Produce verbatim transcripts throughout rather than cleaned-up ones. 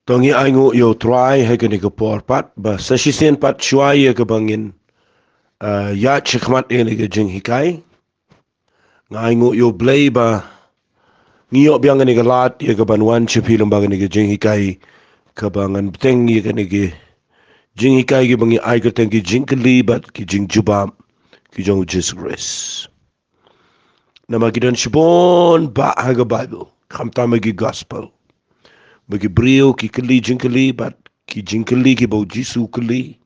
To ngi ainguh ïa u Trai ha kane ka por pat, ba sa shisien pat shuwa ïa kaba ngin, ah, ïaid shakhmat ïa kane ka jinghikai. Nga ainguh ïa u Blei ba ngi ïoh biang kane ka lad ïa kaban wan sha phi lyngba kane ka jinghikai, kaba ngan bteng ïa kane ka jinghikai kaba ngi ai kyrteng ki jingkylli bad ki jingjubab ki jong u Jisu Khrist. Namar ki don shibun bah ha ka Baibl, khamtam ha ki gospel, ba ki briew ki kylli jingkylli bad ki jingkylli kiba u Jisu u kylli,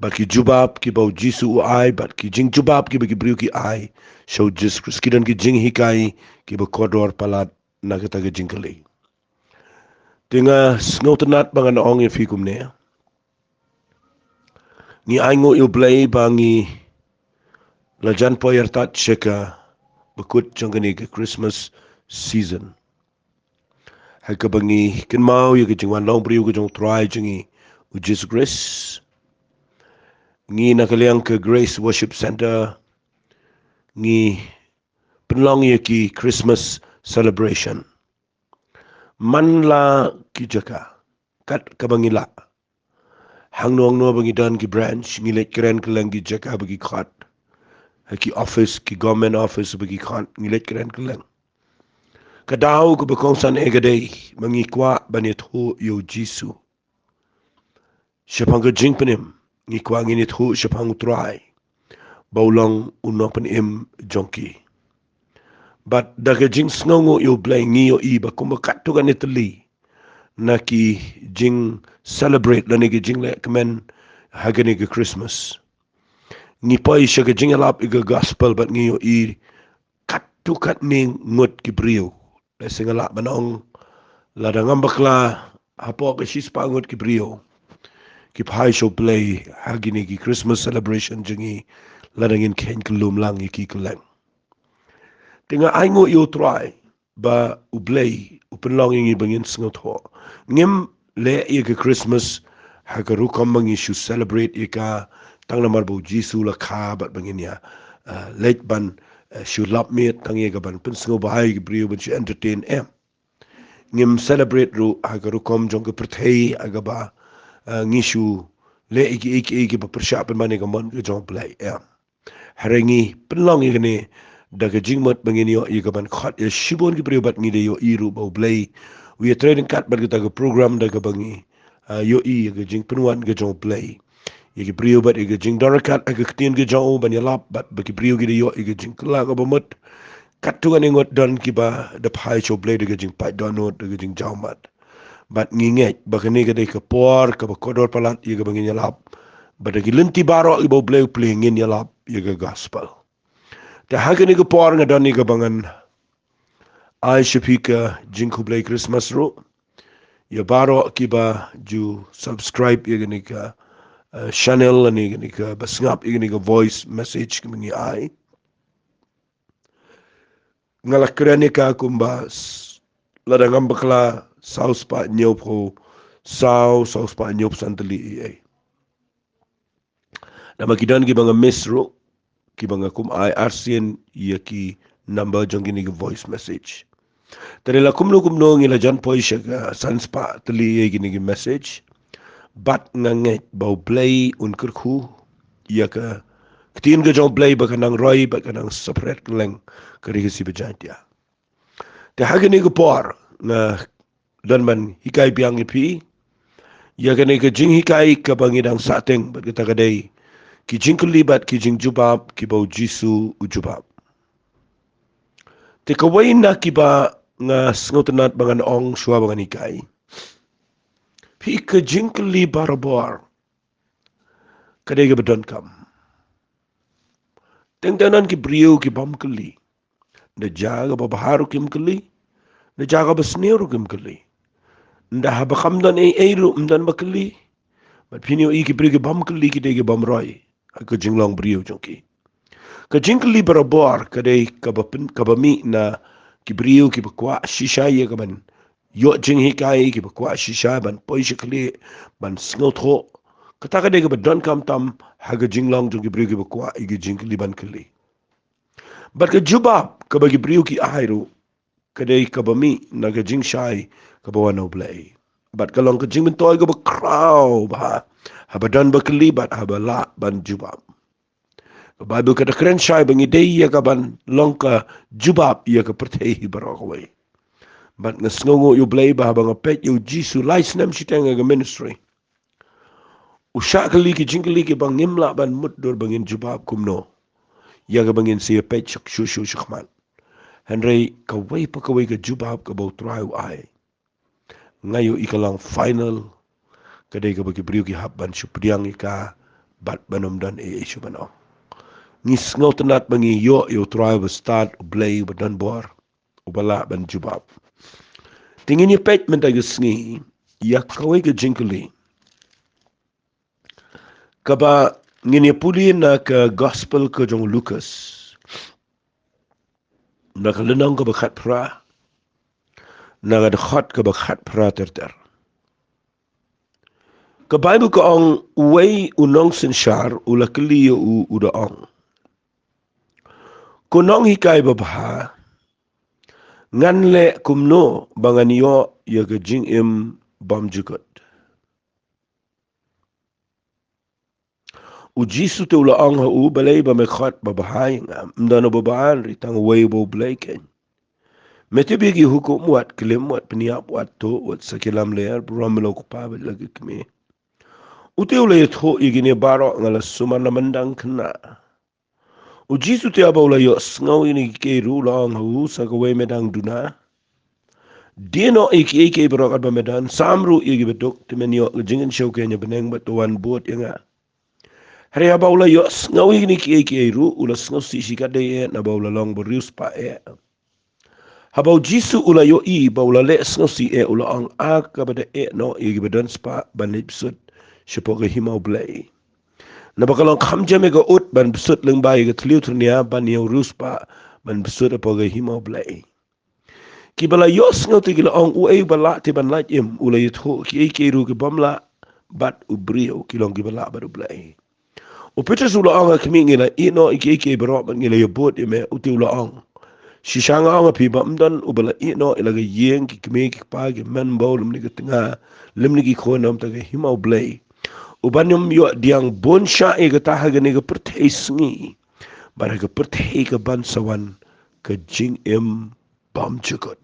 bad ki jubab kiba u Jisu u ai, bad ki jingjubab kiba ki briew ki ai sha u Jisu Khrist. Ki don ki jinghikai kiba kordor palat na kata ka jingkylli. Te nga sngewtynnat ba ngan ong ïa phi kumne. Ngi ainguh ïa u Blei ba ngi la jan poi artat sha kaba kut jong kane ka Christmas season, ha kaba ngi kynmaw ïa ka jingwan long briew ka jong u Trai jong ngi u Jisu Khrist. Ngi na ka liang ka Grace Worship Centre ngi pynlong ïa ki Christmas celebration man la ki jaka kat kaba ngi lah. Hangno hangno ba ngi don ki branch, ngi leit kren kylleng ki jaka ba ki khot, ha ki office, ki government office ba ki khot, ngi leit kren kylleng. Ka daw kaba kongsan eh ka dei ba ngi kwah ban ïathuh ïa u Jisu shaphang ka jingpynim. Ngi kwah ngin ïathuh shaphang u Trai ba u long u nongpynim jong ki. Bad da ka jingsngewnguh ïa u Blei ngi ïohi ba kumba katto katne tylli na ki jing celebrate lane ki jingleh kmen ha kane ka Christmas, ngi poi sha ka jingïalap ïa ka gospel bad ngi ïohi katto katne ngut ki briew. Lehse nga lah ban ong, lada ngam bakla, hapoh ka shispah ngut ki briew ki phai sha u Blei ha kine ki Christmas celebration jong ngi, lada ngin kheiñ kyllum lang ïa ki kylleng. Te nga ainguh ïa u Trai ba u Blei u pynlong ïa ngi ba ngin sngewthuh. Ngim leh ïa ka Christmas ha ka rukom ba ngi shu celebrate ïa ka tang namar ba u Jisu u la kha bad ba ngin ïa, ah, leit ban, ah, shu lap miet tang ïa ka ban pynsngewbha ïa ki briew, ban shu entertain, em. Ngim celebrate ruh ha ka rukom jong ka pyrthei ha kaba, ah, ngi shu leh ïa kiei kiei kiba pyrshah pynban ïa ka mon ka jong u Blei, em. Hynrei ngi pynlong ïa kane da ka jingmut ba ngin ïoh ïa ka ban khot ïa shibun ki briew bad ngi da ïohi ruh ba u Blei u ïatrei ryngkat bad kata ka program da kaba ngi, ah, ïohi ïa ka jingpynwan ka jong u Blei ïa ki briew bad ïa ka jingdon ryngkat ha ka ktien ka jong u ban ïalap bad ba ki briew ki da ïoh ïa ka jingkylla kaba mut. Katto katne ngut don kiba da phai sha u Blei da ka jingpait dohnud, da ka jingjaw mat. Bad ngi ngeit ba kane ka dei ka por kaba kordor palat ïa kaba ngin ïalap. Bad da ki lynti baroh kiba u Blei u plie ngin ïalap ïa ka gospel. Te ha kane ka por nga don ïa kaba ngan ai sha phi ka jingkhublei Christmas ruh ïa baroh kiba ju subscribe ïa kane ka, eh, channel lane kane kaba sngap ïa kane ka voice message kaba ngi ai. Nga la kren ïa ka kumba s-, lada ngam bakla saw spah hynñiewphew saw, saw spah hynñiewphew san tylli ei ei. Namar ki don kiba nga miss ruh, kiba nga kum ai arsien ïa ki number jong kine ki voice message. Te la kumno kumno ngi la jan poi sha ka san spah tylli ïa kine ki message. Bad nga ngeit ba u Blei un kyrkhu ïa ka ktien ka jong u Blei ba kan nang roi bad kan nang spread kylleng ka ri Khasi ba Jaiñtia. Te ha kane ka por nga don ban hikai biang ïa phi ïa kane ka jinghikai kaba ngi dang sahteng bad kata ka dei ki jingkylli bad ki jingjubab kiba u Jisu u jubab. Te kawei na kiba nga sngewtynnat ba ngan ong shuwa ba ngan hikai, phi, ka jingkylli barabor ka dei kaba donkam. Teng teng don ki briew ki bym kylli. Da jaka ba bha ruh kim kylli, da jaka ba sniew ruh kim kylli. Da haba kam don ei ei ruh ym don ba kylli. Bad phin ïohi ki briew ki bym kylli ki dei ki bym roi ha ka jinglong briew jong ki. Ka jingkylli barabor ka dei kaba pyn-, kaba mih na ki briew kiba kwah shisha ïa ka ban ïoh jinghikai, kiba kwah shisha ban poi sha khlieh ban sngewthuh. Kata ka dei kaba donkam tam ha ka jinglong jong ki briew kiba kwah ïa ka jingkylli ban kylli. Bad ka jubab kaba ki briew ki ai ruh ka dei kaba mih na ka jingshai kaba wan na u Blei. Bad ka long ka jingmyntoi kaba khraw bha haba don ba kylli bad haba lah ban jubab. Ka Baibl ka da kren shai ba ngi dei ïa ka ban long ka jubab ïa ka pyrthei hi baroh kawei. Bad nga sngewnguh ïa U Blei ba haba nga peit ïa U Jisu lai snem shiteng ha ka ministry, u shah kylli ki jingkylli kiba ngim lah ban mutdur ba ngin jubab kumno ïa kaba ngin sa ïa peit sha shuh shuh shakhmat. Hynrei kawei pa kawei ka jubab kaba U Trai u ai, nga ïohi ka long final. Ka dei kaba ki briew ki hap ban shu pdiang ïa ka bad ban ym don ei ei shuh ban ong. Ngi sngewtynnat ba ngi ïoh ïa U Trai uba stad, U Blei uba don bor, uba lah ban jubab. Te ngin ïa peit mynta ka sngi ïa kawei ka jingkylli kaba ngin ïa pule na ka Gospel ka jong u Lukas, na ka lynnong kaba khatphra, na ka dkhot kaba khatphra ter ter. Ka Baibl ka ong, uwei u nongsynshar u la kylli ïa u, u da ong, "Ko nonghikai babha, ngan leh kumno ba ngan ïoh ïa ka jingim bymjukut?" U Jisu te u la ong ha u, "Balei ba me khot babha ïa nga? Ym don uba bha, hynrei tang uwei, uba U Blei keiñ. Me tip ïa ki hukum: wat klim, wat pynïap, wat tuh, wat sakhi lamler, burom ïa la u kpa bad la ki kmie." U te u la ïathuh, "Ïa kine baroh nga la sumar na mynta khynnah." U Jisu te haba u la ïohsngew ïa kine kiei kiei ruh u la ong ha u, "Sa kawei me dang duna? Die noh ïa kiei kiei baroh katba me don, sam ruh ïa kiba duk, te men ïoh ka jingïasyllok ha bneng, bad to wan bud ïa nga." Hynrei haba u la ïohsngew ïa kine kiei kiei ruh u la sngewsih shikatdei eh, naba u la long ba riewspah eh. Haba u Jisu u la ïohi ba u la leh sngewsih eh, u la ong, "A kaba da eh noh ïa kiba don spah ban leit bsut shapoh ka hima U Blei! Naba ka long kham jem ïa ka ut ban bsut lyngba ïa ka thliew tyrnia ban ïa u riewspah ban bsut hapoh ka hima U Blei." Kiba la ïohsngew te ki la ong, "Uei uba lah te ban lait im?" U la ïathuh, "Kiei kiei ruh ki bym lah bad u briew, ki long kiba lah bad U Blei." U Petros u la ong, "A khmih, ngi la ïeh noh ïa kiei kiei baroh bad ngi la ïabud ïa me." U te u la ong, "Shisha nga ong ha phi ba ym don uba la ïeh noh ïa la ka ïing, ki kmie, ki kpa, ki hynmen bad lymne ka tnga, lymne ki khun, na ka bynta ka hima U Blei, uban ym ïoh pdiang bun shah ïa kata ha kane ka pyrthei sngi, bad ha ka pyrthei kaban sa wan ka jingim bymjukut."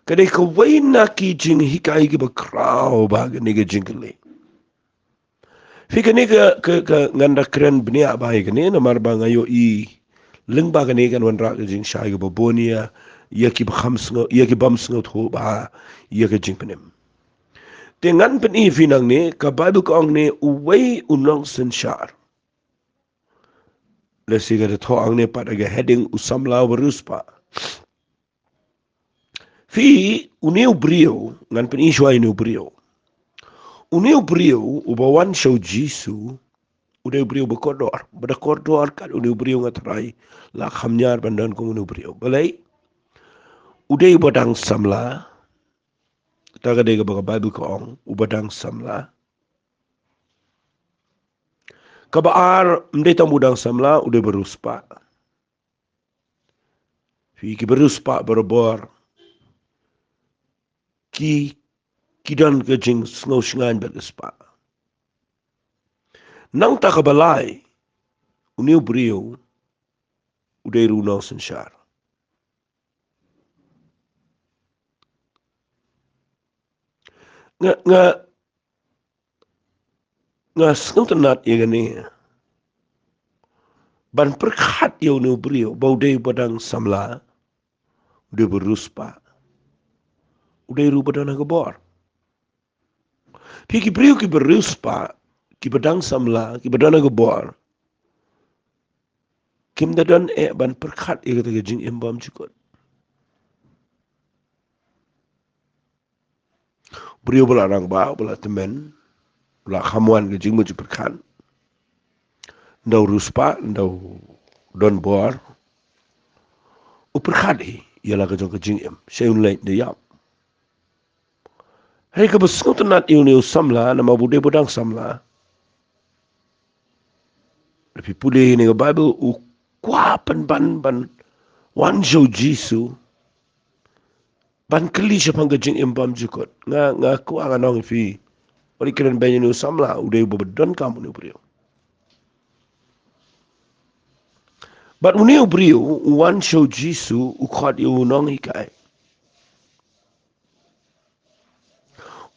Ka dei kawei na ki jinghikai kiba khraw bha kane ka jingkylli. Phi, kane ka, ka, ka ngan da kren bniah bha ïa kane namar ba nga ïohi lyngba kane kan wanrah ka jingshai kaba bun ïa, ïa kiba kham sngew, ïa ki bym sngewthuh bha ïa ka jingpynim. Te ngan pyni ïa phi nangne, ka Baibl ka ong ne, uwei u nongsynshar. Lehse ka da thoh hangne pat ha ka heading, u samla uba riewspah. Phi, une u briew, ngan pyni shuwa ïa une u briew. Une u briew uba wan sha u Jisu, u dei u briew ba kordor, ba da kordor kat une u briew, nga tharai la kham ñiar ban don kum une u briew. Balei? U dei uba dang samla. Kata ka dei kaba ka Baibl ka ong, uba dang samla. Kaba ar, ym dei tang ba u dang samla, u dei ba riewspah. Phi, kiba riewspah barabor ki, ki don ka jingsngew shngaiñ bad ka spah. Nangta kaba lai, une u briew u dei ruh u nongsynshar. Nga, nga, nga sngewtynnat ïa kane ban pyrkhat ïa une u briew ba u dei ba dang samla, u dei ba riewspah, u dei ruh ba don ha ka bor. Phi, ki briew kiba riewspah, kiba dang samla, kiba don ha ka bor, kim da don eh ban pyrkhat ïa kata ka jingim bymjukut. Briew ba la rangbah, ba la tymmen, ba la kham wan ka jingmut jingpyrkhat, ynda u riewspah, ynda u don bor, u pyrkhat hi ïa la ka jong ka jingim, shei un leit da ïap. Hynrei kaba sngewtynnat ïa une u samla, namar ba u dei ba dang samla, lada phi pule ïa kane ka Baibl, u kwah pynban ban wan sha u Jisu. ban kylli shaphang ka jingim bymjukut. Nga, nga kwah ngan ong ïa phi, wat kren beiñ ïa une u samla, u dei uba donkam une u briew. Bad une u briew u wan sha u Jisu, u khot ïa u nonghikai.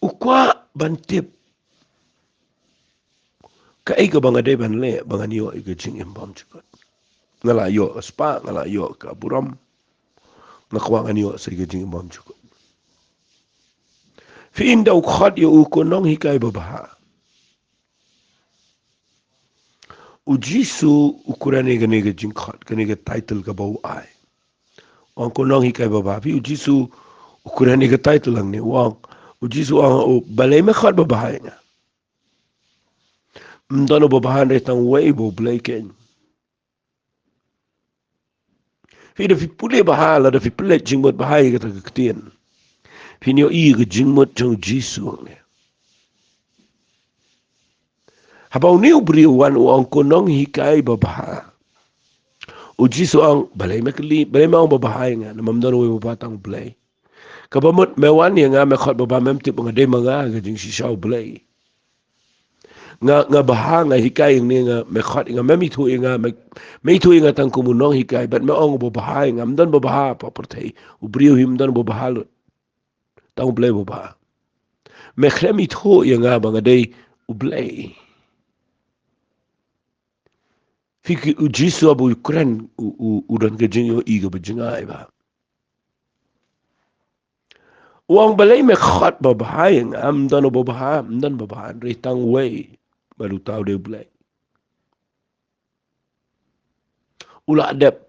U kwah ban tip kaei kaba nga dei ban leh ba ngan ïoh ïa ka jingim bymjukut. Nga la ïoh ka spah, nga la ïoh ka burom. Nga kwah ngan ïoh sa ïa ka jingim bymjukut. Phi, ynda u khot ïa u ko nonghikai babha, u Jisu u kren ïa kane ka jingkhot, kane ka title kaba u ai. U ong ko nonghikai babha. Phi, u Jisu u kren ïa ka title hangne, u ong, u Jisu u ong, balei me khot babha ïa nga? Ym don uba bha hynrei tang uwei, uba U Blei keiñ. Phi, da phi pule bha, lada phi pule jingmut bha ïa kata ka ktien, phin ïohi ïa ka jingmut jong u Jisu hangne. Haba une u briew u wan u ong ko nonghikai babha, u Jisu u ong, balei me kylli, balei me ong babha ïa nga, namar ym don uwei uba bha, tang U Blei. Kaba mut me wan ïa nga, me khot babha, mem tip ba nga dei ma nga ha ka jingshisha U Blei. Nga, nga bha, nga hikai ïa nga, me khot ïa nga, mem ithuh ïa nga, me, me ithuh ïa nga tang kum u nonghikai, bad me ong uba bha ïa nga, ym don uba bha ha pyrthei. U briew hi ym don uba bha lut, tang U Blei uba bha. Me khlem ithuh ïa nga ba nga dei U Blei. Phi, u Jisu haba u kren, u, u, u don ka jingïohi kaba jngai bha. U ong, balei me khot babha ïa nga, ym don uba bha, ym don uba bha hynrei tang uwei, bad uta u dei U Blei. U la dep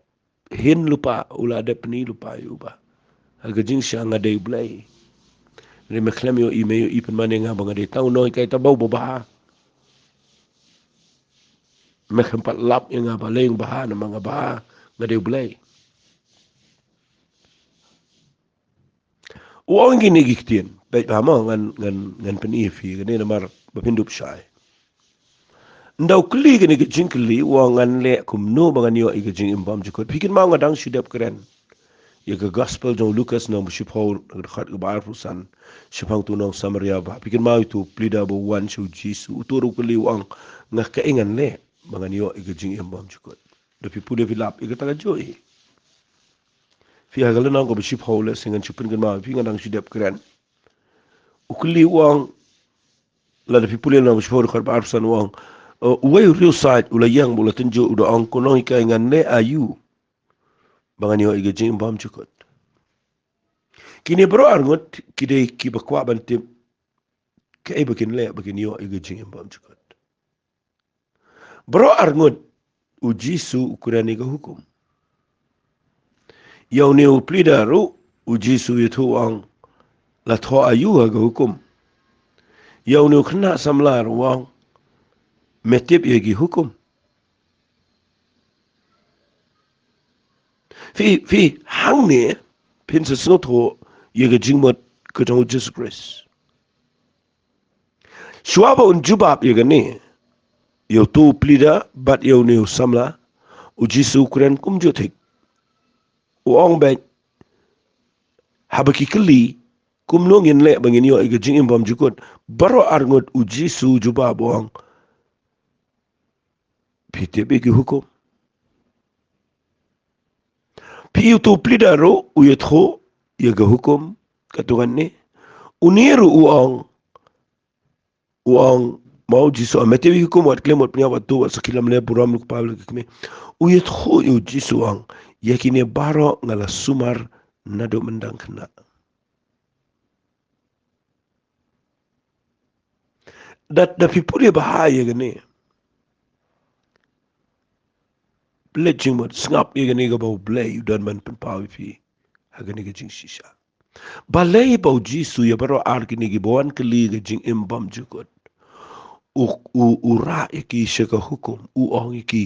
hin lypa, u la dep pyni lypa ïa uba ha ka jingshisha, nga dei U Blei. Hynrei me khlem ïohi, me ïohi pynban ïa nga ba nga dei tang u nonghikai, tang uba bha. Me khlem pat lap ïa nga balei nga bha, namar nga bha, nga dei U Blei. U ong kine ki ktien, peit bha mo, ngan, ngan, ngan pyni ïa phi kane namar ba phin dup shai. Ynda u kylli kane ka jingkylli, u ong, ngan leh kumno ba ngan ïoh ïa ka jingim bymjukut. Phi kynmaw nga dang shu dep kren ïa ka gospel jong u Lukas lynnong ba shiphew, dkhot kaba arphew san, shaphang utu u nong Samaria bha. Phi kynmaw utu u pleader ba u wan sha u Jisu, utu ruh u kylli, u ong, nga, kaei ngan leh ba ngan ïoh ïa ka jingim bymjukut. Da phi pule phi lap ïa kata kajuh hi. Phi, ha ka lynnong kaba shiphew, lehse ngan shu pynkynmaw ïa phi, nga dang shu dep kren. U kylli, u ong, lada phi pule lynnong ba shiphew, dkhot ba arphew san, u ong, eh, uwei u riewsaid u la ïeng bad u la tynjuh, u da ong, ko nonghikai, ngan leh aïu ba ngan ïoh ïa ka jingim bymjukut. Kine baroh arngut ki dei kiba kwah ban tip kaei ba kin leh ba kin ïoh ïa ka jingim bymjukut. Baroh arngut u Jisu u kren ïa ka hukum. Ïa une u pleader ruh u Jisu u ïathuh, u ong, la thoh aïu ha ka hukum. Ïa une u khynnah samla ruh u ong, me tip ïa ki hukum. Phi, phi, hangne phin sa sngewthuh ïa ka jingmut ka jong u Jisu Khrist. Shuwa ba un jubab ïa kane, ïa utu u pleader bad ïa une u samla, u Jisu u kren kumjuh thik. U ong beit, haba ki kylli, kumno ngin leh ba ngin ïoh ïa ka jingim bymjukut, baroh arngut u Jisu u jubab, u ong, phi tip ïa ki hukum. Phi, utu u pleader ruh u ïathuh ïa ka hukum, katto katne. Une ruh u ong, u ong, ma u Jisu, me tip ïa ki hukum, wat khlem, wat pynïap, wat tuh, wat sakhi, lam leh burom ïa u kpa bad ïa ka kmie. U ïathuh ïa u Jisu, u ong, ïa kine baroh nga la sumar naduh mynta khynnah. Da, da phi pule bha ïa kane, peit jingmut, sngap ïa kane kaba U Blei u don ban pynpaw ïa phi ha kane ka jingshisha. Balei ba u Jisu ïa baroh ar kine kiba wan kylli ka jingim bymjukut, u, u, u rah ïa ki sha ka hukum, u ong ïa ki,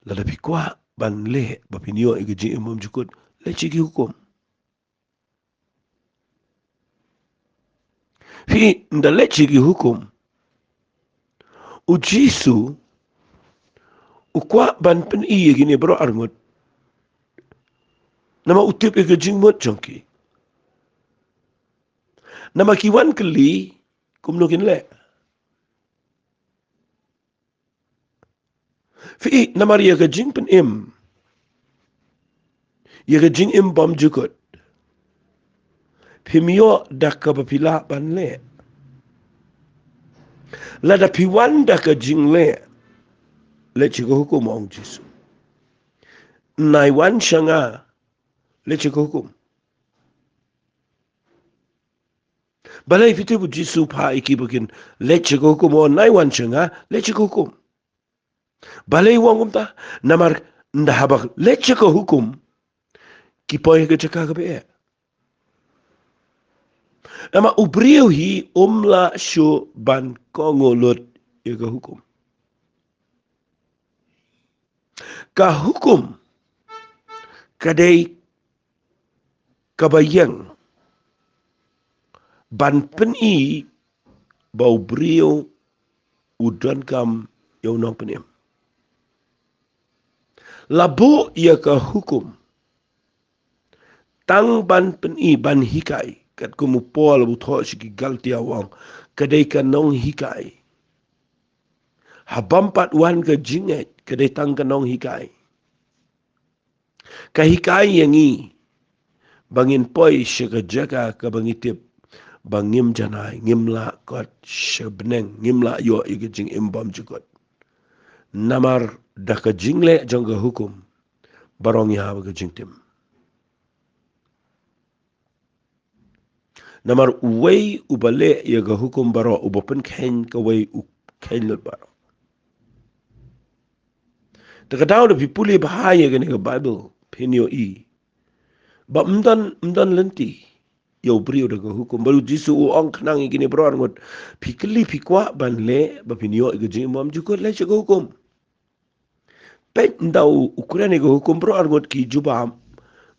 lada phi kwah ban leh ba phin ïoh ïa ka jingim bymjukut, leit sha ki hukum. Phi, ynda leit sha ki hukum, u Jisu u kwah ban pyni ïa kine baroh arngut, namar u tip ïa ka jingmut jong ki. Namar ki wan kylli, kumno kin leh. Phi, namar ïa ka jingpynim, ïa ka jingim bymjukut, phim ïoh da kaba phi lah ban leh. Lada phi wan da ka jingleh, leh sha ka hukum, ong Jisu. Nai wan sha nga, leh sha ka hukum. Balei phi tip u Jisu u phah ïa ki ba kin leh sha ka hukum, u ong nai wan sha nga, leh sha ka hukum. Balei u ong kumta? Namar ynda haba leh sha ka hukum, ki poi ha ka jaka kaba eh. Namar u briew hi um lah shuh ban kohnguh lut ïa ka hukum. Ka hukum ka dei kaba ïeng ban pyni ba u briew u donkam ïa u nongpynim. La buh ïa ka hukum tang ban pyni, ban hikai, katkum u Paul u thoh sha ki Galatia u ong, ka dei ka nonghikai. Ha bym pat wan ka jingngeit, ka dei tang ka nonghikai. Ka hikai ïa ngi ba ngin poi sha ka jaka kaba ngi tip ba ngim janai, ngim lah kot sha bneng, ngim lah ïoh ïa ka jingim bymjukut. Namar da ka jingleh jong ka hukum, baroh ngi hap ha ka jingtim. Namar uwei uba leh ïa ka hukum baroh, uba pynkheiñ kawei u kheiñ lut baroh. Te ka daw da phi pule bha ïa kane ka Baibl, phin ïohi ba ym don, ym don lynti ïa u briew da ka hukum. Bad u Jisu u ong khnang ïa kine baroh arngut, phi kylli, phi kwah ban leh ba phin ïoh ïa ka jingim bymjukut, leh sha ka hukum. Peit, ynda u kren ïa ka hukum, baroh arngut ki jubab.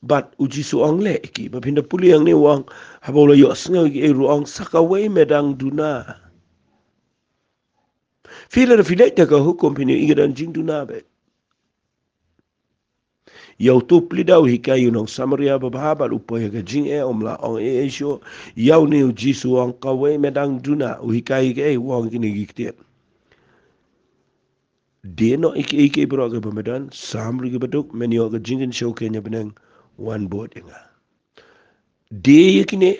Bad u Jisu u ong leh ïa ki. Ba phin da pule hangne u ong, haba u la ïohsngew ïa kiei ruh u ong, sa kawei me dang duna. Phi, lada phi leh da ka hukum, phin ïohi ka don jingduna beit. Ïa uto u plie da u hikai ïa u nong Samaria babha bad u poi ha ka jingeh, um lah ong ei ei shuh. Ïa une u Jisu u ong, kawei me dang duna, u hikai ïa kiei, u ong kine ki ktien. Die noh ïa kiei kiei baroh kiba me don, sam ruh kiba duk, men ïoh ka jingkynshew khein ha bneng, wan bud ïa nga. Die ïa kine,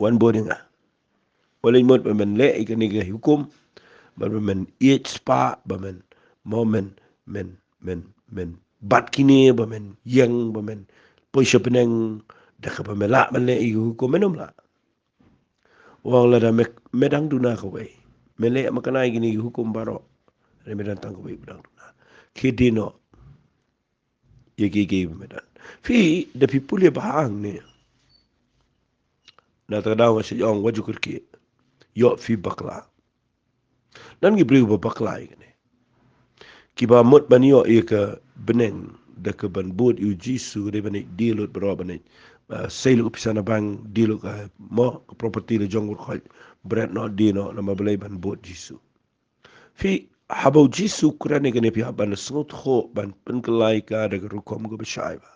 wan bud ïa nga. Wat leit mut ba men leh ïa kane ka hukum, bad ba men ïeit spah, ba men, mo men, men, men, men bat kine, ba men ïeng, ba men poi sha bneng, da kaba me lah ban leh ïa ka hukum, men ym lah. U ong lada me, me dang duna kawei, me leh makna ïa kine ki hukum baroh, hynrei me don tang kawei ba dang duna, khie die noh ïa kiei kiei ba me don. Phi, da phi pule bha hangne, na kata ka daw nga sa ong, wat ju kyrkieh, ïoh phi bakla. Don ki briew ba bakla ïa kane. Kiba mut ban ïoh ïa ka bneng da ka ban bud ïa u Jisu, ka dei ban leit die lut baroh, ban leit, ah, sei lut ka pisa na bank, die lut ka, mo, ka property la jong u khot, bret noh, die noh, namar balei? Ban bud Jisu. Phi, haba u Jisu u kren ïa kane, phi hap ban sngewthuh, ban pynkylla ïa ka da ka rukom kaba shai bha.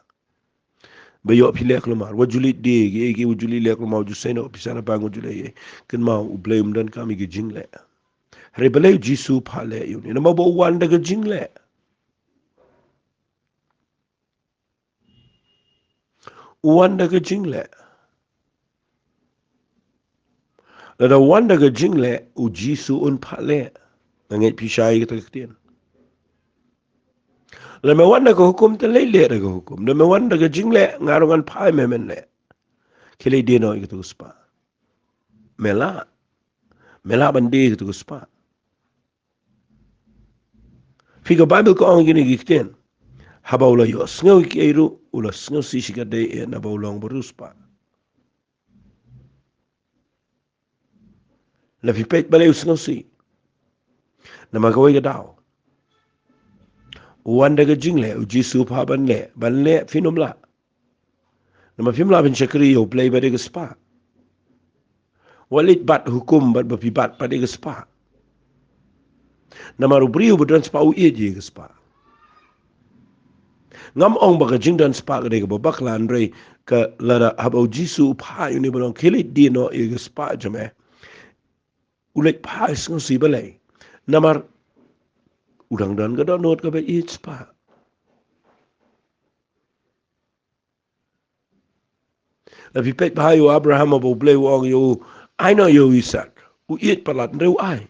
Ba ïoh phi leh kulmar, wat ju leit die, kiei kiei wat ju leit leh kulmar, wat ju sei noh ka pisa na bank, wat ju leh ei ei. Kynmaw, U Blei um donkam ïa ka jingleh. Hynrei balei u Jisu u phah leh ïa une? Namar ba u wan da ka jingleh. U wan da ka jingleh. Lada u wan da ka jingleh, u Jisu un phah leh. Nga ngeit phi shai ïa kata ka ktien. Lada me wan da ka hukum, te leit leh da ka hukum. Lada me wan da ka jingleh, nga ruh ngan phah ïa me, men leh. Khie leit die noh ïa kata ka spah. Me lah. Me lah ban die ïa kata ka spah. Phi, ka Baibl ka ong kine ki ktien. Haba u la ïohsngew ïa kiei ruh, u la sngewsih shikatdei eh, naba u long ba riewspah. La phi peit balei u sngewsih? Namar kawei ka daw, u wan da ka jingleh, u Jisu u phah ban leh, ban leh, phin ym lah. Namar phim lah ban shakri ïa U Blei bad ïa ka spah. Wat leit bat hukum bad ba phi bat pat ïa ka spah. Namar u briew ba don spah u ïeit ïa ka spah. Ngam ong ba ka jingdon spah ka dei kaba bakla, hynrei ka lada haba u Jisu u phah ïa une ba long, khie leit die noh ïa ka spah jong me, u leit phah ïa sngewsih balei? Namar u dang don ka dohnud kaba ïeit spah. Lada phi peit bha ïa u Abraham, ba u Blei u ong ïa u, ai noh ïa u Isaak. U ïeit palat, hynrei u ai.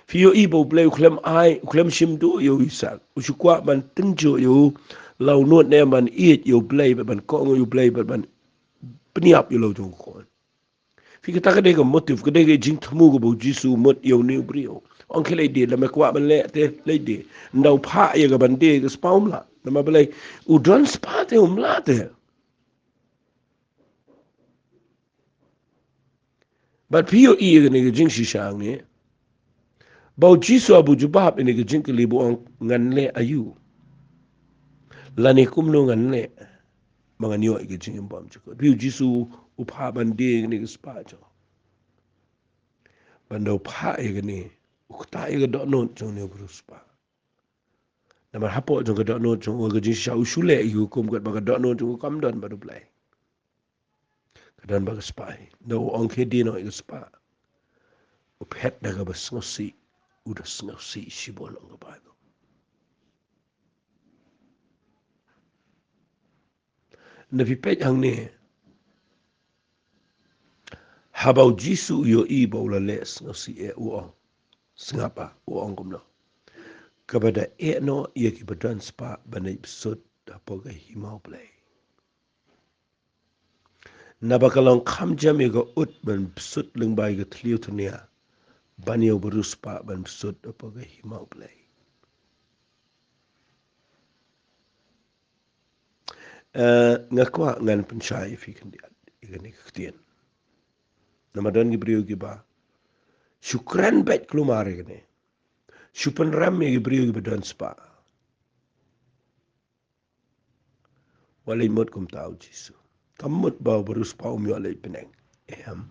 Phi ïohi ba u Blei u khlem ai, u khlem shim duh ïa u Isaak. U shu kwah ban tynjuh ïa u, la u nud ne ban ïeit ïa u Blei, ban kohnguh ïa u Blei, ban pynïap ïa u la u jong u khun. Phi, kata ka dei ka motive, ka dei ka jingthmu kaba u Jisu u mut ïa une u briew. Ong, khie leit die, lada me kwah ban leh te leit die. Ynda u phah ïa ka ban die ka spah, um lah. Namar balei? U don spah te, um lah te. Bad phi ïohi ïa kane ka jingshisha hangne, ba u Jisu haba u jubab ïa kane ka jingkylli, ba u ong, ngan leh aïu? Lane kumno ngan leh ba ngan ïoh ïa ka jingim bymjukut? Phi, u Jisu u phah ban die ïa kane ka spah jong u. Bad ynda u phah ïa kane, u ktah ïa ka dohnud jong une u briew spah. Namar hapoh jong ka dohnud jong u, ka jingshisha u shu leh ïa ka hukum, katba ka dohnud jong u kam don bad u Blei. Ka don bad ka spah hi. Ynda u ong, khie die noh ïa ka spah, u phet da kaba sngewsih, u da sngewsih shibun, ong ka Baibl. Ynda phi peit hangne, haba u Jisu u ïohi ba u la leh sngewsih eh, u ong, sngap ah, u ong kumno? Kaba da eh noh ïa kiba don spah ban leit bsut hapoh ka hima u Blei. Naba ka long kham jam ïa ka ut ban bsut lyngba ïa ka thliew thnia ban ïa u ba riewspah ban bsut hapoh ka hima u Blei. Eh, nga kwah ngan pynshai ïa phi khyndiat ïa kane ka ktien. Namar don ki briew kiba shu kren beit kulmar ïa kane. Shu pynrem ïa ki briew kiba don spah. Wat leit mut kumta u Jisu. Kam mut ba u ba riewspah um ïoh leit bneng. Em.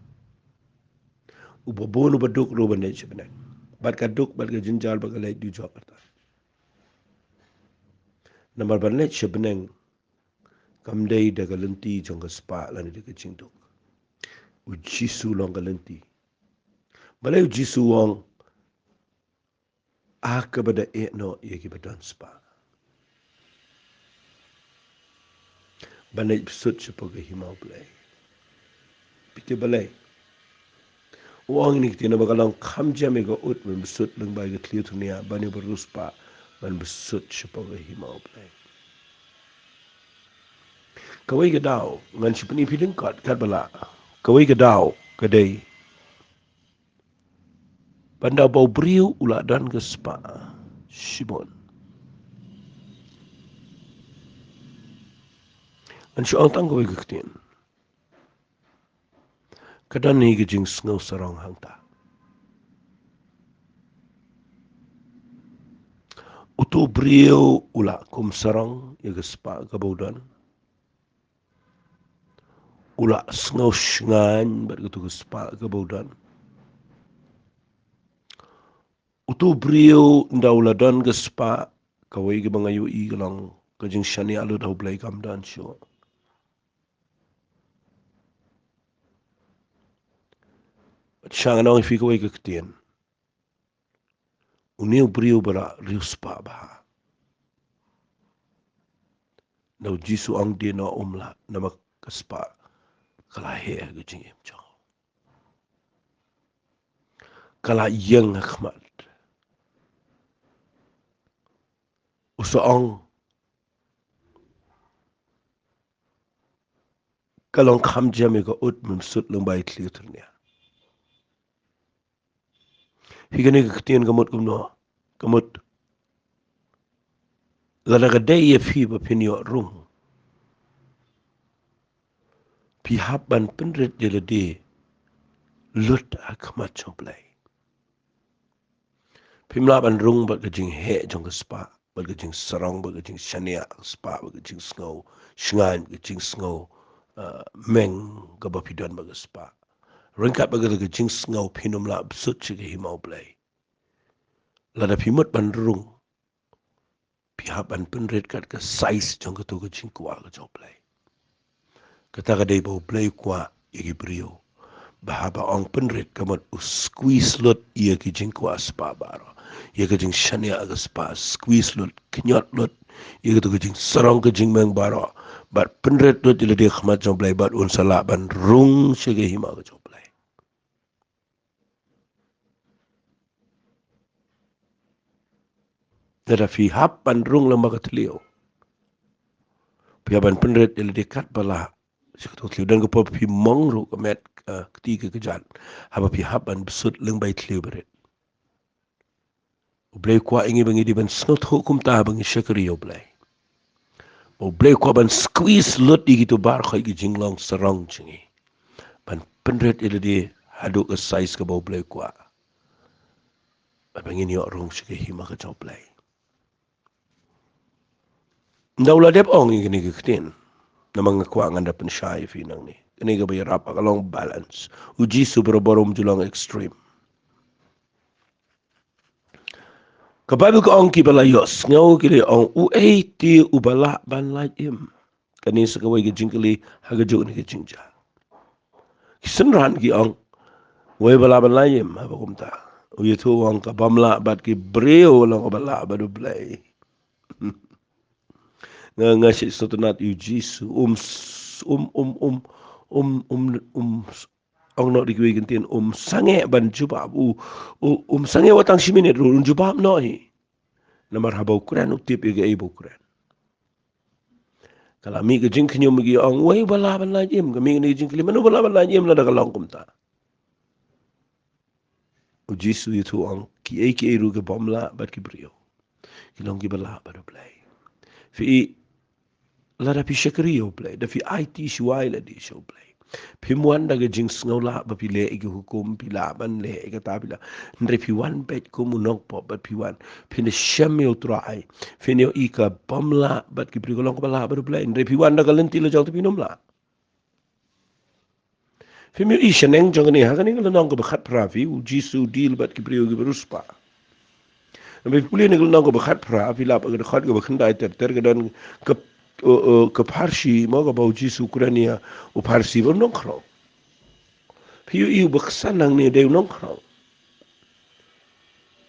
U ba bun u ba duk ruh ban leit sha bneng. Bad ka duk bad ka jynjar bad ka leit duh jop kata. Namar ban leit sha bneng kam dei da ka lynti jong ka spah lane da ka jingduk. U Jisu long ka lynti. Balei u Jisu u ong, ah, kaba da eh noh ïa kiba don spah ban leit bsut shapoh ka hima u Blei? Phi tip balei? U ong ïa kine ki ktien, naba ka long kham jam ïa ka ut ban bsut lyngba ïa ka thliew thnia ban ïa u ba riewspah ban bsut shapoh ka hima u Blei. Kawei ka daw ngan shu pyni phi lyngkot katba lah. Kawei ka daw ka dei ba ynda ba u briew u la don ka spah shibun, ngan shu ong tang kawei ka ktien, ka don hi ka jingsngew sarong hangta. Uto u briew u la kum sarong ïa ka spah kaba u don. U la sngew shngaiñ bad kato ka spah kaba u don. Uto u briew ynda u la don ka spah, kawei kaba nga ïohi ka long ka jingshaniah lut ha u Blei kam don shuh. Bad sha ngan ong ïa phi kawei ka ktien. Une u briew ba la riewspah bha, ynda u Jisu u ong die noh, um lah, namar ka spah ka la heh ha ka jingim jong u. Ka la ïeng ha khmat. U sa ong, ka long kham jam ïa ka ut ban bsut lyngba ïa ka thliew thnia. Phi, kane ka ktien ka mut kumno? Ka mut, lada ka dei ïa phi ba phin ïoh rung, phi hap ban pynrit ïa lade lut ha khmat jong u Blei. Phim lah ban rung bad ka jingheh jong ka spah, bad ka jingsarong, bad ka jingshaniah ka spah, bad ka jingsngew shngaiñ, bad ka jingsngew, uh, meng kaba phi don bad ka spah. Ryngkat bad ka jingsngew phin ym lah bsut sha ka hima u Blei. Lada phi mut ban rung, Phi hap ban pynrit kat ka size jong kato ka jingkwah ka jong U Blei. Kata ka dei ba U Blei u kwah ïa ki briew. Ba haba ong pynrit ka mut u squeeze lut ïa ki jingkwah spah baroh. Ïa ka jingshaniah ka spah, squeeze lut, kynjot lut ïa kato ka jingsarong ka jingmeng baroh. Bad pynrit lut ïa lade ha khmat jong U Blei bad un sa lah ban rung sha ka hima ka jong U Blei. Lada phi hap ban rung lem bad ka thliew, phi hap ban pynrit ïa lade katba lah sha kato ka thliew. Don ka por phi mong ruh ka met, eh, kti ka kjat haba phi hap ban bsut lyngba i thliew barit. U Blei u kwah ïa ngi ba ngi dei ban sngewthuh kumta ba ngi shakri ïa U Blei. U Blei u kwah ban squeeze lut ïa kito baroh ki jinglong sarong jong ngi. Ban pynrit ïa lade haduh ka size kaba U Blei u kwah. Bad ba ngin ïoh rung sha ka hima ka jong U Blei. Ynda u la dep ong ïa kine ki ktien, namar nga kwah ngan da pynshai ïa phi nangne. Kane kaba ïarap ka long balance. U Jisu barabor um ju long extreme. Ka Baibl ka ong kiba la ïohsngew ki la ong, uei te uba lah ban lait im? Kane sa kawei ka jingkylli ha kajuh kane ka jingjia. Ki synran ki ong, uei ba lah ban lait im haba kumta? U ïathuh u ong, ka bym lah bad ki briew, long kaba lah bad U Blei. Nga, nga sngewtynnat ïa U Jisu, um s-, um, um, um, um, um, um, ong noh da kiwei ki ktien, um sangeh ban jubab, u, u, um sangeh wat tang shi minit ruh, un jubab noh hi. Namar haba u kren u tip ïa kaei ba u kren. Ka la mih ka jingkhñium ki ong, uei ba lah ban lait im, ka mih ka jingkylli, mano ba lah ban lait im lada ka long kumta. U Jisu u ïathuh u ong, kiei kiei ruh ki bym lah bad ki briew, ki long kiba lah bad U Blei. Phi i, lada phi shakri ïa U Blei, da phi aiti shuwa ïa lade sha U Blei, phim wan da ka jingsngewlah ba phi leh ïa ki hukum, phi lah ban leh ïa kata, phi lah. Hynrei phi wan beit kum u nongpop bad phi wan, phin da shem ïa U Trai, phin ïohi ka bym lah bad ki briew ka long kaba lah bad U Blei. Hynrei phi wan da ka lynti la jong te phin ym lah. Phim ïohi shaneng jong kane, ha kane ka lynnong kaba khatphra, phi, U Jisu u deal bad ki briew kiba riewspah. Namar phi pule na ka lynnong kaba khatphra, phi lap ka dkhot kaba khyndai ter ter, ka don ka, uh, uh, ka pharshi, mo, kaba U Jisu u kren ïa u pharshi ba u nongkhrong. Phi ïohi uba ksan hangne dei u nongkhrong.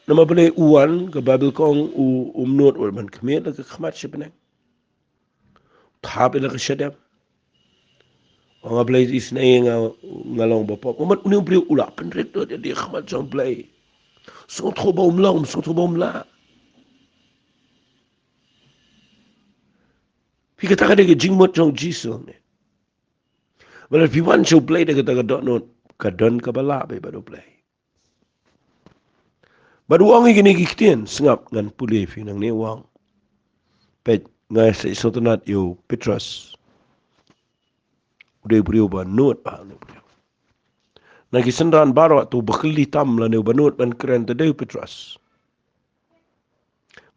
Namar balei? U wan, ka Baibl ka ong, u, um nud wat ban khmied la ka khmat sha bneng. Thap ïa la ka shadem. Ong, A Blei, isynei ïa nga, nga long bapop. Ka mut une u briew u la pynrit lut ïa lade ha khmat jong U Blei. Sngewthuh ba um long, sngewthuh ba um lah. Phi, kata ka dei ka jingmut jong U Jisu ne. Ba lada phi wan sha U Blei da kata ka dohnud, ka don kaba lah beit bad U Blei. Bad u ong ïa kine ki ktien, sngap, ngan pule ïa phi nangne, u ong. Peit, nga sngewtynnat ïa u Petros. U dei u briew ba nud bha, u dei u briew. Na ki synran baroh, uto uba kylli tam lane uba nud ban kren te dei u Petros.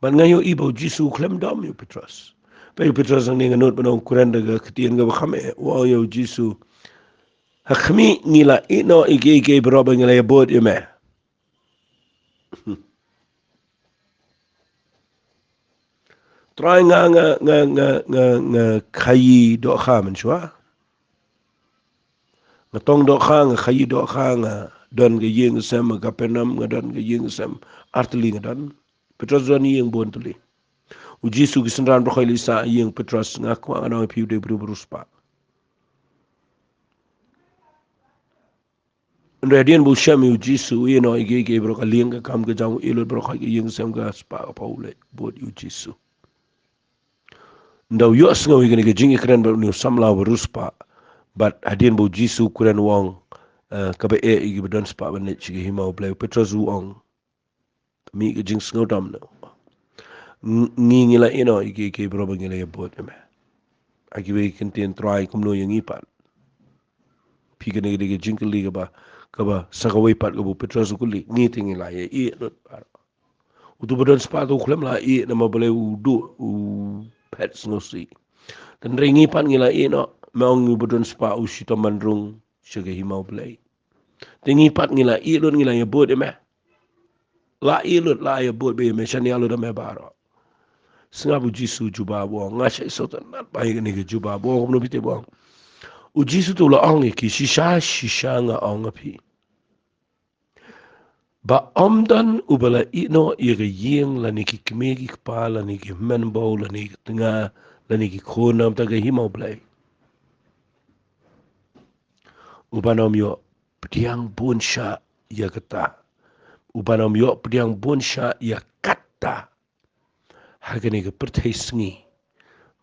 Bad nga ïohi ba U Jisu u khlem dom ïa u Petros. Peit, u Petros hangne, nga nud ban ong, u kren da ka ktien kaba kham eh, u ong ïa U Jisu, ha khmih ngi la ïeh noh ïa kiei kiei baroh ba ngi la ïabud ïa me. Trai, nga, nga, nga khaïi dohkha mynshuwa. Nga tong dohkha, nga khaïi dohkha, nga don ka ïing ka sem ha Kapernaum, nga don ka ïing ka sem, ar tylli nga don. Petros don ïing bun tylli. U Jisu, ki synran baroh khoit la sah ha ïing Petros, nga kwah ngan ong ïa phi, u dei u briew ba riewspah. Hynrei hadien ba u shem ïa U Jisu, u ïeh noh ïa kiei kiei baroh, ka lieng ka kam ka jam, u ïeh lut baroh khoit, ka ïing ka sem ka spah ka paw, u leit bud ïa U Jisu. Ynda u ïohsngew ïa kane ka jingïakren bad une u samla uba riewspah, bad hadien ba U Jisu u kren, u ong, eh, kaba eh ïa kiba don spah ban leit sha ka hima U Blei, u Petros u ong, mih ka jingsngewdom noh. Ng-, ngi, ngi la ïeh noh ïa kiei kiei baroh ba ngi la ïabud ïa me. Ha kiwei ki ktien, Trai, kumno ïa ngi pat? Phi, kane ka dei ka jingkylli kaba, kaba sa kawei pat kaba u Petros u kylli. Ngi te ngi la ïeh, ïeh lut pat. Uto uba don spah uto u khlem la ïeh namar balei? U duh, u phet sngewsih. Hynrei ngi pat ngi la ïeh noh, me ong, ngi uba don spah u shitom ban rung sha ka hima U Blei. Te ngi pat ngi la ïeh lut, ngi la ïabud ïa me. La ïeh lut, la ïabud beit ïa me, shaniah lut ïa me baroh. Sngap u Jisu jubab u ong, nga shait sngewtynnat bha ïa kane ka jubab. U ong kumno phi tip u ong? U Jisu te u la ong ïa ki, shisha shisha nga ong ïa phi, ba ym don uba la ïehnoh ïa ka ïing lane ki kmie ki kpa lane ki hynmen bau lane ki tnga lane ki khun na ka bynta ka hima U Blei, uban ym ïoh pdiang bun shah ïa kata, uban ym ïoh pdiang bun shah ïa kata ha kane ka pyrthei sngi,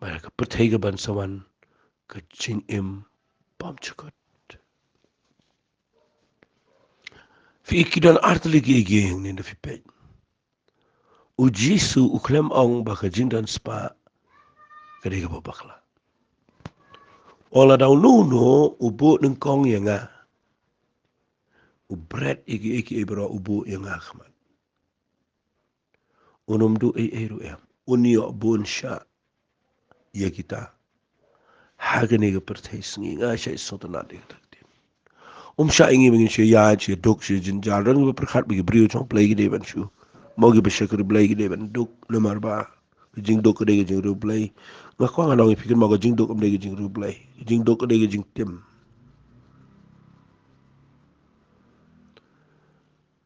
bad ha ka pyrthei kaban sa wan ka jingim bymjukut. Phi, ki don artylli ki ïa ki ïa hangne da phi peit. U Jisu u khlem ong ba ka jingdon spah ka dei kaba bakla. Ong lada uno uno u buh nyngkong ïa nga, u bret ïa ki ïa ki baroh u buh ïa nga khmat, un ym duh ei ei ruh em, un ïoh bun shah ïa kita ha kane ka pyrthei sngi. Nga shait sngewtynnat ïa kata ka ktien. Um shah ïa ngi ba ngin shu ïaid shu duk shu jynjar. Don kiba pyrkhat ba ki briew jong U Blei ki dei ban shu, mo, kiba shakri Blei ki dei ban duk, namar ba ka jingduk ka dei ka jingriewblei. Nga kwah ngan ong ïa phi, kynmaw, ka jingduk kam dei ka jingriewblei. Ka jingduk ka dei ka jingtim.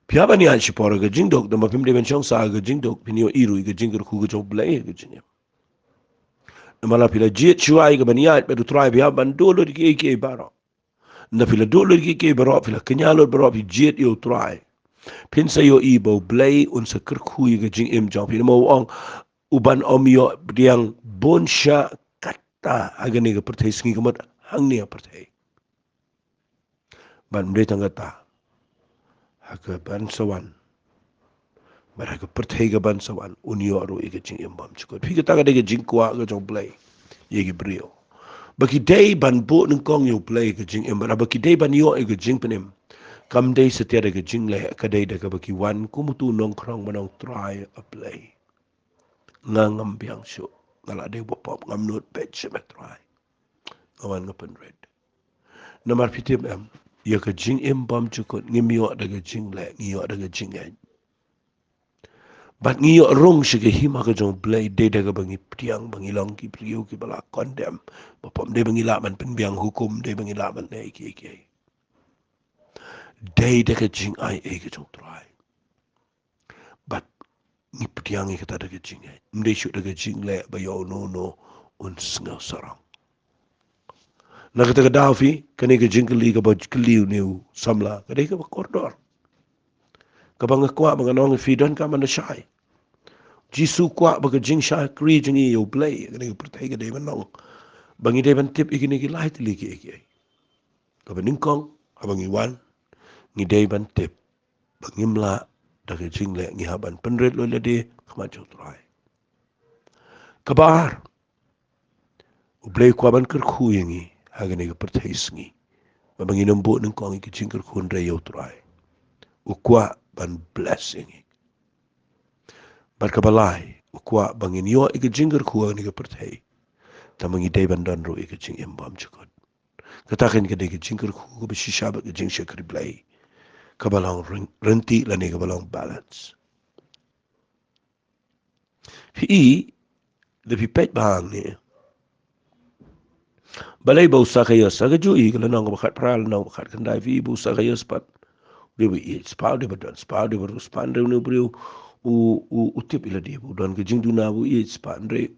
Phi hap ban ïaid shipor ka jingduk, tangba phim dei ban shong sah ka jingduk, phin ïohi ruh ïa ka jingkyrkhu ka jong U Blei ka jingim. Namar lada phi la jied shuwa ïa kaban ïaid bad U Trai, phi hap ban duh lut ïa kiei kiei baroh. Lada phi la duh lut ïa kiei kiei baroh, phi la kñia lut baroh, phi jied ïa U Trai, phin sa ïohi ba U Blei un sa kyrkhu ïa ka jingim jong phi. Namar u ong, uban ym ïoh pdiang bun shah kata ha kane ka pyrthei sngi, ka mut hangne ha pyrthei. Bad ym dei tang kata, ha kaban sa wan, bad ha ka pyrthei kaban sa wan, un ïoh ruh ïa ka jingim bymjukut. Phi, kata ka dei ka jingkwah ka jong U Blei ïa ki briew, ba ki dei ban buh nyngkong ïa U Blei ka jingim, bad ba ki dei ban ïoh ïa ka jingpynim. Kam dei satia da ka jingleh, ka dei da kaba ki wan kum utu u nongkhrong ban ong, Trai, A Blei, nga ngam biang shuh, nga la dei u bapop, ngam nud beit, shim, A Trai, nga wan, nga pynrit. Namar phi tip em, ïa ka jingim bymjukut ngim ïoh da ka jingleh, ngi ïoh da ka jingngeit. Bad ngi ïoh rung sha ka hima ka jong U Blei dei da kaba ngi pdiang ba ngi long ki briew kiba la condemn. Bapop, ym dei ba ngi lah ban pynbiang hukum, ym dei ba ngi lah ban leh kiei kiei. Dei da ka jingai ei ka jong U Trai. Bad ngi pdiang ïa kata da ka jingngeit, ym dei shuh da ka jingleh ba ïa uno uno un sngew sarong. Na kata ka daw phi, kane ka jingkylli kaba kylli une u samla, ka dei kaba kordor, kaba nga kwah ba ngan ong ïa phi, donkam ban da shai. Jisu u kwah ba ka jingshakri jong ngi ïa U Blei ha kane ka pyrthei ka dei ban long ba ngi dei ban tip ïa kine ki lai tylli kiei kiei. Kaba nyngkong, haba ngi wan, ngi dei ban tip ba ngim lah da ka jingleh, ngi hap ban pynrit lut lade ha khmat jong U Trai. Kaba ar, U Blei u kwah ban kyrkhu ïa ngi ha kane ka pyrthei sngi, ba ngin ym buh nyngkong ïa ka jingkyrkhu, hynrei ïa U Trai. U kwah ban bless ïa ngi. Bad kaba lai, u kwah ba ngin ïoh ïa ka jingkyrkhu ha kane ka pyrthei, tangba ngi dei ban don ruh ïa ka jingim bymjukut. Kata kein ka dei ka jingkyrkhu kaba shisha bad ka jingshakri Blei, kaba long ryn-, rynti lane kaba long balance. Phi i, lada phi peit bha hangne, balei ba u Sakaios, ha kajuh i ka lynnong kaba khatphra, lynnong kaba khatkhyndai, phi i ba u Sakaios pat u dei ba ïeit spah, u dei ba don spah, u dei ba riewspah, hynrei une u briew u, u, u tip ïa lade ba u don ka jingduna, ba u ïeit spah, hynrei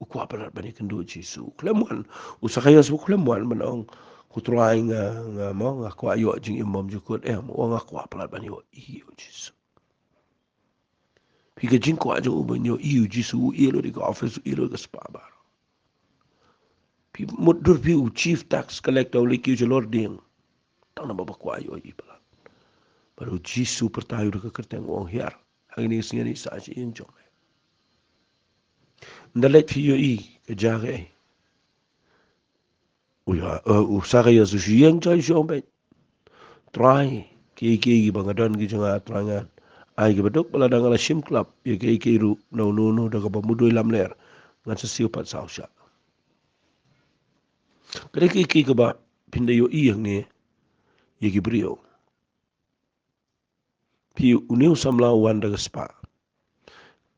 u kwah palat ban ïakynduh Jisu. U khlem wan, u Sakaios u khlem wan ban ong, ko Trai, nga, nga, mo, nga kwah ïoh jingim bymjukut, em, u ong, nga kwah palat ban ïohi ïa u Jisu. Phi, ka jingkwah jong u ban ïohi ïa u Jisu, u ïeh lut ïa ka office, u ïeh lut ïa ka spah baroh. Phi, mutdur phi u chief tax collector u leit kiew shalor dieng, tang namar ba kwah ïohi palat. Bad u Jisu u pyrta ïa u da ka kyrteng, u ong, hiar, hangne ka sngi ngan ïaid sah sha ïing jong me. Ynda leit phi ïohi ka jia kaei? U ïa, eh, u Sakaios u shu ïeng jai, u shu ong, beit, Trai, kiei kiei kiba nga don ki jong nga, Trai, ngan ai kiba duk, bad lada nga la shim klap ïa kiei kiei ruh na uno uno da kaba mudui lamler, ngan sa siew pat saw shah. Ka dei kiei kiei kaba phin da ïohi hangne ïa ki briew. Phi, une u samla u wan da ka spah.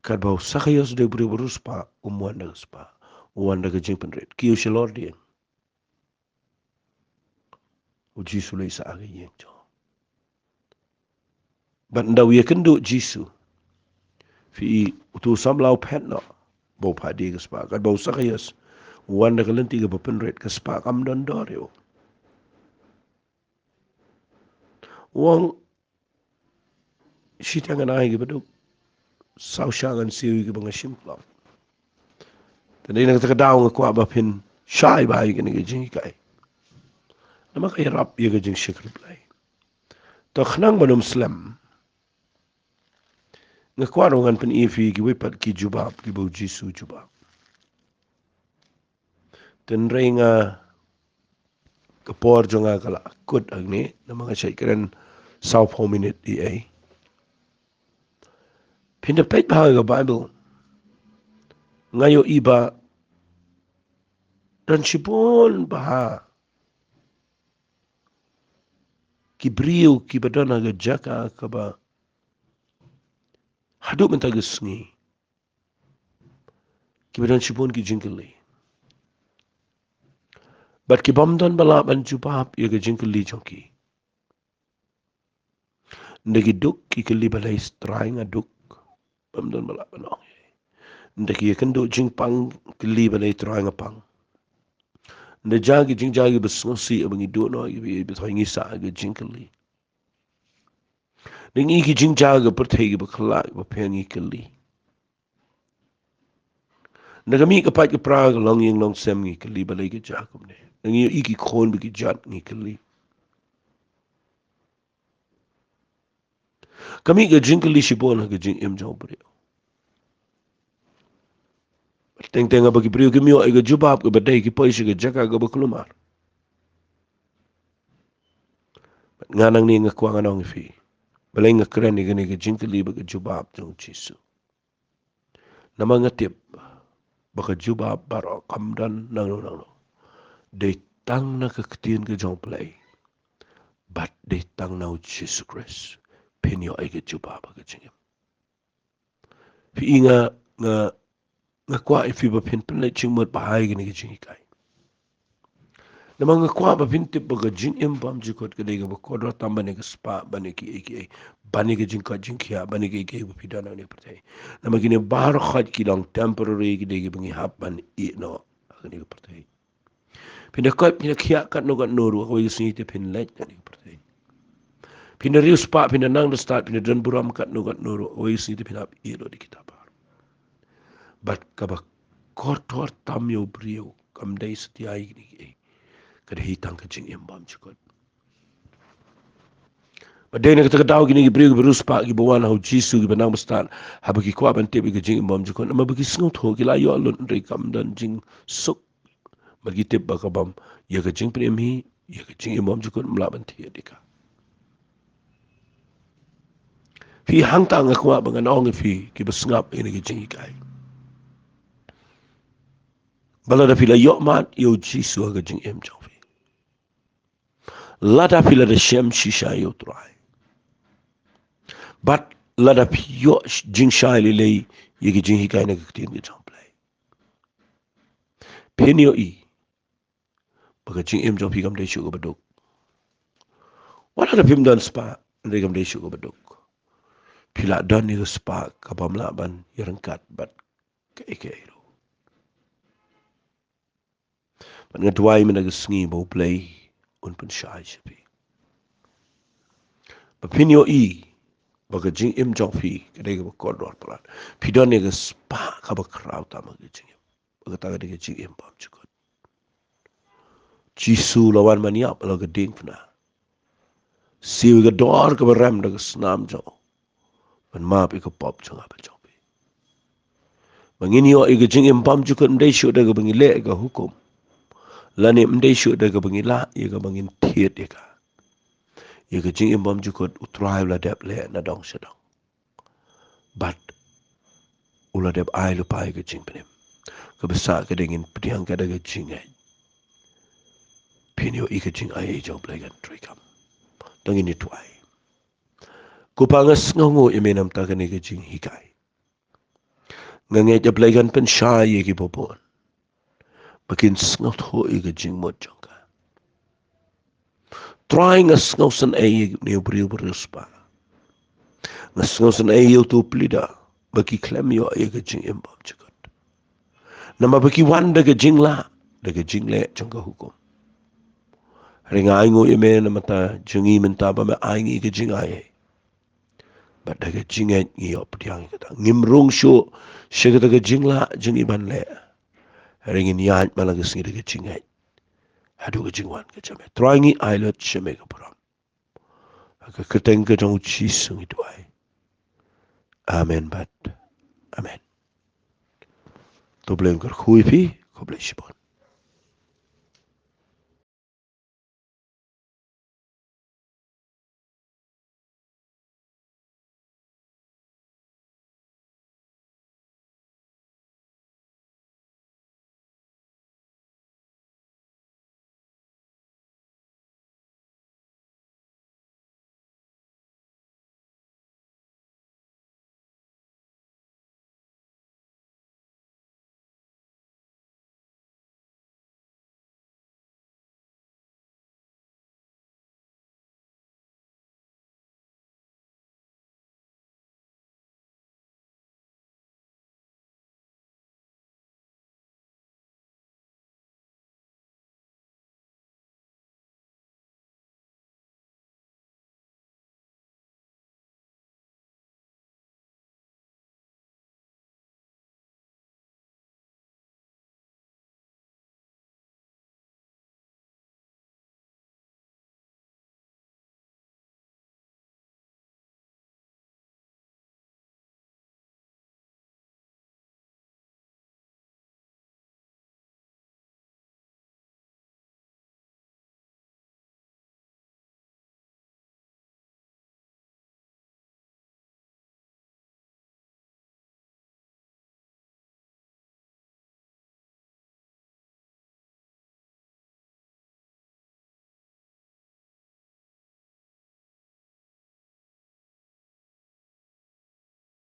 Katba u Sakhaios u dei u briew ba riewspah, um wan da ka spah, u wan da ka jingpynrit. Kiew shalor dieng. U Jisu u leit sah ha ka ïing jong u. Bad ynda u ïakynduh Jisu, phi i utu u samla u phet noh ba u phah die ka spah. Katba u Sakhaios u wan da ka lynti kaba pynrit, ka spah kam don dor ïa u. U ong, shiteng ngan ai ïa kiba duk, saw shah ngan siew ïa kiba nga shim klong. Te dei na kata ka daw nga kwah ba phin shai bha ïa kane ka jinghikai. Namar ka ïarap ïa ka jingshakri Blei. To khnang ban ym slem, nga kwah ruh ngan pyni ïa phi kiwei pat ki jubab kiba u Jisu u jubab. Tynrai nga, ka por jong nga ka la kut hangne, namar nga shait kren sawphew minit ïa ei. Phin da peit bha ha ka Baibl, nga ïohi ba don shibun bha ki briew kiba don ha ka jaka kaba haduh mynta ka sngi kiba don shibun ki jingkylli. Bad ki bym don ba lah ban jubab ïa ka jingkylli jong ki. Ynda ki duk ki kylli balei Trai nga duk, bym don ba lah ban ong. Ynda ki ïakynduh jingpang kylli balei Trai nga pang. Ynda jia ki jingjia kiba sngewsih ba ngi duh noh, kiba, kiba thoi ngi sah ha ka jingkylli. Ynda ngi ïohi ki jingjia ka pyrthei kiba khlaiñ ba pher ngi kylli. Ynda ka mih ka pait ka pra ka long ïing long sem ngi kylli balei ka jia kumne. Ynda ngi ïohi ki khun bad ki jait ngi kylli. Ka mih ka jingkylli shibun ha ka jingim jong u briew. Teng teng haba ki briew kim ïoh ïa ka jubab kaba dei ki poi sha ka jaka kaba kulmar. Bad nga nangne nga kwah ngan ong ïa phi, balei nga kren ïa kane ka jingkylli bad ka jubab jong u Jisu. Namar nga tip ba ka jubab baroh kam don nangno nangno. Dei tang na ka ktien ka jong u Blei bad dei tang na u Jisu Khrist phin ïoh ïa ka jubab ha ka jingim. Phi i nga, nga, nga kwah ïa phi ba phin pynleit jingmut bha ïa kane ka jinghikai. Namar nga kwah ba phin tip ba ka jingim bymjukut ka dei kaba kordor tam ban ïa ka spah, ban ïa kiei kiei, ban ïa ka jingkoit jingkhiah, ban ïa kiei kiei ba phi don ha kane ka pyrthei. Namar kine baroh khoit ki long temporary, ki dei kiba ngi hap ban ïeh noh ha kane ka pyrthei. Phin da koit, phin da khiah katno katno ruh, kawei ka sngi te phin leit na kane ka pyrthei. Phin da riewspah, phin da nang da stad, phin da don burom katno katno ruh, kawei ka sngi te phin hap ïeh lut da kita baroh. Bad kaba kordor tam ïa u briew kam dei satia ïa kine kiei, ka dei tang ka jingim bymjukut. Bad dei na kata ka daw kine ki briew kiba riewspah kiba wan ha u Jisu kiba nang ba stad, haba ki kwah ban tip ïa ka jingim bymjukut, namar ba ki sngewthuh ki la ïoh lut hynrei kam don jingsuk. Bad ki tip ba ka bym, ïa ka jingpynim hi, ïa ka jingim bymjukut ym lah ban thied ïa ka. Phi, hangta nga kwah ba ngan ong ïa phi kiba sngap ïa kane ka jinghikai, ba lada phi la ïoh mad ïa u Jisu ha ka jingim jong phi, lada phi la da shem shisha ïa u Trai, bad lada phi ïoh jingshai lei lei ïa ka jinghikai na ka ktien ka jong u Blei, phin ïohi ba ka jingim jong phi kam dei shuh kaba duk. Wat la da phim don spah, hynrei kam dei shuh kaba duk. Phi lah don ïa ka spah ka bym lah ban ïaryngkat bad kaei kaei ruh. Bad nga duwai mynta ka sngi ba u Blei un pynshai sha phi, ba phin ïohi ba ka jingim jong phi ka dei kaba kordor palat. Phi don ïa ka spah kaba khraw tam ha ka jingim. Ba kata ka dei ka jingim bymjukut. Jisu u la wan ban ïap halor ka diengphna, siew ïa ka dor kaba rem da ka snam jong u, ban map ïa ka pop jong nga bad jong phi. Ba ngin ïoh ïa ka jingim bymjukut ym dei shuh da kaba ngi leh ïa ka hukum, lane ym dei shuh da kaba ngi lah ïa kaba ngin thied ïa ka. Ïa ka jingim bymjukut u Trai u la dep leh na dong sha dong. Bad u la dep ai lypa ïa ka jingpynim. Kaba sah ka dei ngin pdiang ka da ka jingngeit. Phin ïohi ka jingai jong u Blei kan treikam. To ngin ïa duwai. Ko Pa, nga sngewnguh ïa me namar kane ka jinghikai. Nga ngeit, A Blei, kan pynshai ïa ki babun ba kin sngewthuh ïa ka jingmut jong ka. Trai, nga sngewsynei ïa une u briew ba riewspah. Nga sngewsynei ïa uto u pleader ba ki khlem ïoh ïa ka jingim bymjukut. Namar ba ki wan da ka jinglah, da ka jingleh jong ka hukum. Hynrei nga ainguh ïa me na ka bynta jong ngi mynta ba me ai ngi ka jingai. Bad da ka jingngeit ngi ïoh pdiang ïa kata. Ngim rung shuh sha kata ka jinglah jong ngi ban leh. Hynrei ngin ïaid man la ka sngi da ka jingngeit haduh ka jingwan ka jong me. Trai, ngi ai lut sha me ka burom. Ha ka kyrteng ka jong U Jisu ngi duwai. Amen bad amen. To U Blei un kyrkhu ïa phi. Khublei shibun.